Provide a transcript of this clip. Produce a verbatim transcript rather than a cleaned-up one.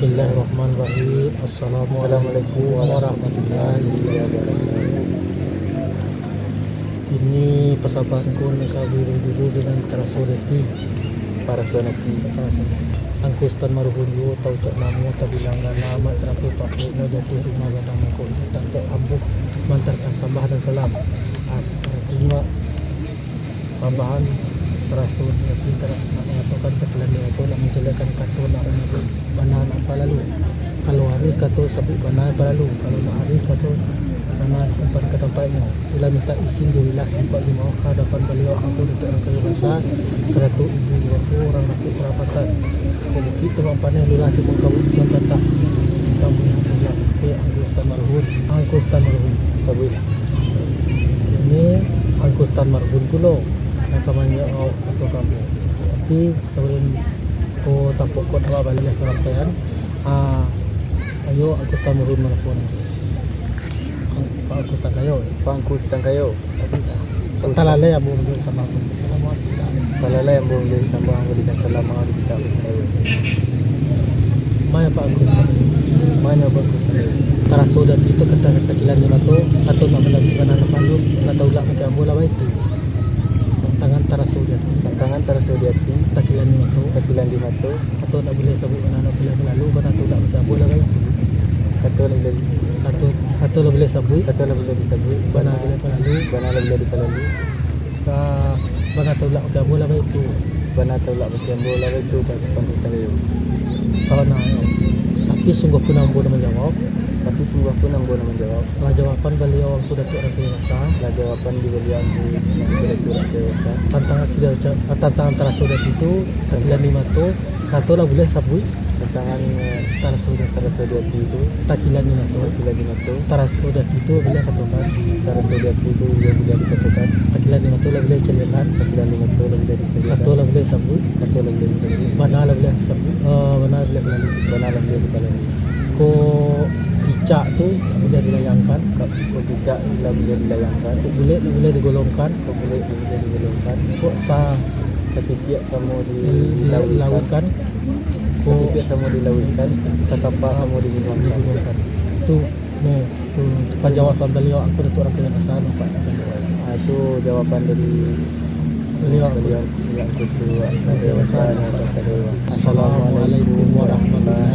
Bismillahirrahmanirrahim. Assalamualaikum warahmatullahi wabarakatuh. Kini pasambahan ko nan ka bajudul dengan Taraso di Ati. Taraso di Ati. Taraso di Ati. Angku Sutan Maruhun juo, taucap namo, tabilang gala, mak sarato pakuiknyo jatuah di rumah gadang mangko, tampek ambuih mantahan sambah dan salam. As-, artinyo, sambahan Taraso di Ati, tara-, nak mangatokan takilan di mato, nak mancaliakkan kato, nak manyabut bana nan balalu. Kalau arih kato, sabuik bana nan balalu. Kalau nak arih kato, bana disimpan ka tampaiknyo. Itulah mintak isin jo ikhlas, sipaik jo maoh ka hadapan Baliau, Angku Datuak Rajo Basa, sarato ibu jo bapo, urang dapek karapatan. Ko Bukik Tumbang Paneh, Lurah Timbang Kabuik, Tuan Tatak, Kampung Tulang, Angku Sutan Maruhun, Angku Sutan Maruhun. Sabuiklah. Kini Angku Sutan Maruhun pulo nan ka manjawab kato kami. Tapi, sabalun ko tapokok awak baliak ka rampaian, ah, ayo Angku Sutan Maruhun manapun. Pak Angku Sutan Kayo. Pak Angku Sutan Kayo. Talalai ambo manjawab sambah. Talalai ambo manjawab sambah, mangabaikan salam, mangabaikan salam. Mano Pak Angku Sutan? Mano Pak Angku Sutan? Taraso di ati tu kato takilan di mato, kato nak balalu bana nan balalu, nak taulak pakai ambo lah baitu. Tantangan taraso di ati. Tantangan taraso di ati. Takilan di mato. Takilan di mato. Kato nak buliah sabuik bana nan buliah balalu, bana taulak pakai ambo lah baitu. Kato nak buliah. Kato, kato lah buliah sabuik. Kato lah buliah disabuik. Bana buliah balalu. Bana lah buliah dipalalu. Ka, bana taulak pakai ambo lah baitu. Bana taulak pakai ambo lah baitu, Pak Angku Sutan Kayo. Sabananyo. Tapi sungguahpun ambo nan manjawab. Tapi sungguahpun ambo nan manjawab. Lah jawaban Baliau Angku Datuak Rajo Basa. Lah jawaban di Baliau Angku Datuak Rajo Basa. Tantangan sudah ucap, tantangan taraso di ati tu, takilan di mato, kato lah buliah sabuik. Tantangan, eh, taraso di ati. Taraso di ati tu. Takilan di mato. Takilan di mato. Taraso di ati tu buliah katokan. Taraso di ati tu buliah, buliah dikatokan. Takilan di mato lah buliah dicaliakkan. Takilan di mato lah buliah dicaliakkan. Kato lah buliah sabuik. Kato lah buliah disabuik. Bana lah buliah disabuik. Eh, bana lah buliah balalu. Bana lah buliah dipalalu. Ko picak tu buliah dilayangkan. Ka-, ko picak lah buliah dilayangkan. Ko bulek lah buliah digolongkan. Ko bulek lah buliah digolongkan. Ko sa- Satitiak samo di-, di-, dilauikkan. Dilauikkan. Ko satitiak samo dilauikkan, sakapa samo diminuangkan. Diminuangkan. Tu, no, tu jawaban Baliau Angku Datuak Rajo Basa, Bapak. Ah, itu jawaban dari Baliau Angku. Baliau Angku Datuak Rajo Basa, Bapak. Assalamualaikum warahmatullahi